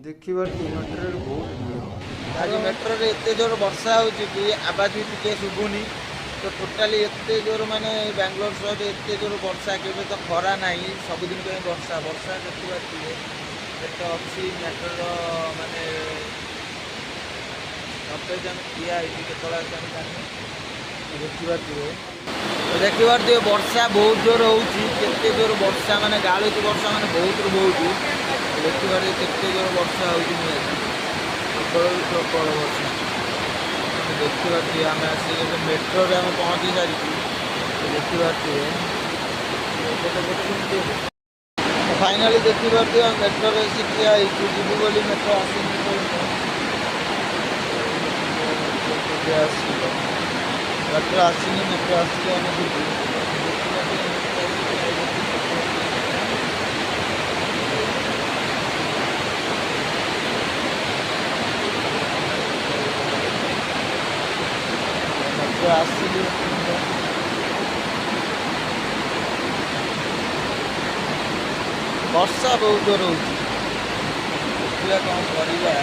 ଦେଖିପାରୁଥିବେ ମେଟ୍ରୋରେ ବହୁତ ଭିଡ଼। ଆଜି ମେଟ୍ରୋରେ ଏତେ ଜୋର ବର୍ଷା ହେଉଛି କି ଆବାଜ ବି ଟିକେ ଶୁଭୁନି। ତ ଟୋଟାଲି ଏତେ ଜୋର ମାନେ ବାଙ୍ଗାଲୋର ସହରରେ ଏତେ ଜୋର ବର୍ଷା, କେବେ ତ ଖରା ନାହିଁ, ସବୁଦିନ ପାଇଁ ବର୍ଷା ବର୍ଷା। ଦେଖିପାରୁଥିବେ କେତେ ଅଛି ମେଟ୍ରୋର ମାନେ ଷ୍ଟପେଜ, ଆମେ ଠିଆ ହେଇଛି, କେତେବେଳେ ଆସି ଆମେ ଜାଣିନୁ। ଦେଖିପାରୁଥିବେ, ଦେଖିପାରୁଥିବେ ବର୍ଷା ବହୁତ ଜୋର ହେଉଛି, କେତେ ଜୋର ବର୍ଷା ମାନେ ଗାଳୁଛି ବର୍ଷା ମାନେ ବହୁତରୁ ବହୁତ। ଦେଖିପାରୁଥିବେ କେତେ ଜୋର ବର୍ଷା ହେଉଛି, ନିହାତି ପ୍ରବଳରୁ ପ୍ରବଳ ବର୍ଷା ଦେଖିପାରୁଥିବେ। ଆମେ ଆସିକି ଏବେ ମେଟ୍ରୋରେ ଆମେ ପହଞ୍ଚି ସାରିଛୁ, ଦେଖିପାରୁଥିବେ। ଫାଇନାଲି ଦେଖିପାରୁଥିବେ ଆମେ ମେଟ୍ରୋରେ ଆସି ଠିଆ ହେଇଛୁ, ଯିବୁ ବୋଲି। ମେଟ୍ରୋ ଆସିନି, ଆସିବ, ମେଟ୍ରୋ ଆସିନି। ମେଟ୍ରୋ ଆସିଲେ ଆମେ ଯିବୁ। ଦେଖିପାରୁଥିବେ ମେଟ୍ରୋ ଆସିଲି, ବର୍ଷା ବହୁତ ଜୋର ହେଉଛି। ଦେଖିବା କ'ଣ କରିବା।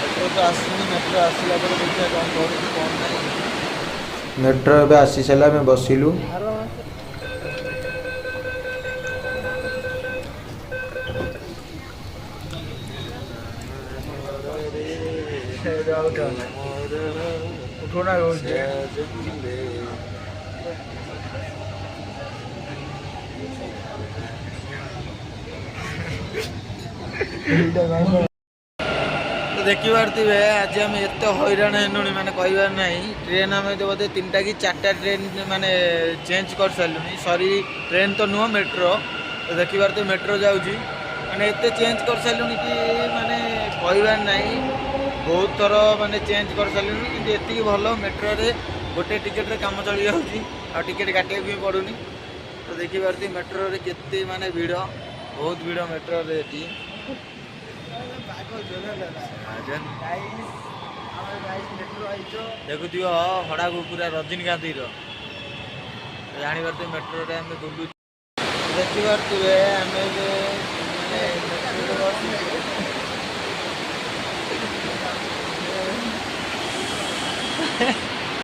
ମେଟ୍ରୋ ତ ଆସିନି, ମେଟ୍ରୋ ଆସିଲା ପରେ ଦେଖିବା କ'ଣ କରୁଛୁ କ'ଣ ନାହିଁ। ମେଟ୍ରୋ ଏବେ ଆସି ସାରିଲା, ଆମେ ବସିଲୁ। ଉଠୋନା। ତ ଦେଖିପାରୁଥିବେ ଆଜି ଆମେ ଏତେ ହଇରାଣ ହେଲୁଣି ମାନେ କହିବାର ନାହିଁ। ଟ୍ରେନ୍ ଆମେ ତ ବୋଧେ 3ଟା କି 4ଟା ଟ୍ରେନ୍ ମାନେ ଚେଞ୍ଜ କରିସାରିଲୁଣି। ସରି, ଟ୍ରେନ୍ ତ ନୁହଁ, ମେଟ୍ରୋ। ତ ଦେଖିପାରୁଥିବେ ମେଟ୍ରୋ ଯାଉଛି, ମାନେ ଏତେ ଚେଞ୍ଜ କରିସାରିଲୁଣି କି ମାନେ କହିବାର ନାହିଁ। ବହୁତ ଥର ମାନେ ଚେଞ୍ଜ କରିସାରିଲୁଣି, କିନ୍ତୁ ଏତିକି ଭଲ ମେଟ୍ରୋରେ ଗୋଟେ ଟିକେଟ୍ରେ କାମ ଚଳି ଯାଉଛି, ଆଉ ଟିକେଟ୍ କାଟିବାକୁ ବି ପଡ଼ୁନି। ତ ଦେଖିପାରୁଥିବେ ମେଟ୍ରୋରେ କେତେ ମାନେ ଭିଡ଼, ବହୁତ ଭିଡ଼ ମେଟ୍ରୋରେ ଏଠି। ଦେଖୁଥିବ ହଡ଼ାକୁ ପୁରା ରଜନୀକାନ୍ତିର, ଜାଣିପାରୁଥିବେ ମେଟ୍ରୋରେ ଆମେ ବୁଲୁଛୁ। ଦେଖିପାରୁଥିବେ ଆମେ ଏବେ ମାନେ ମେଟ୍ରୋରେ ବସିଛୁ।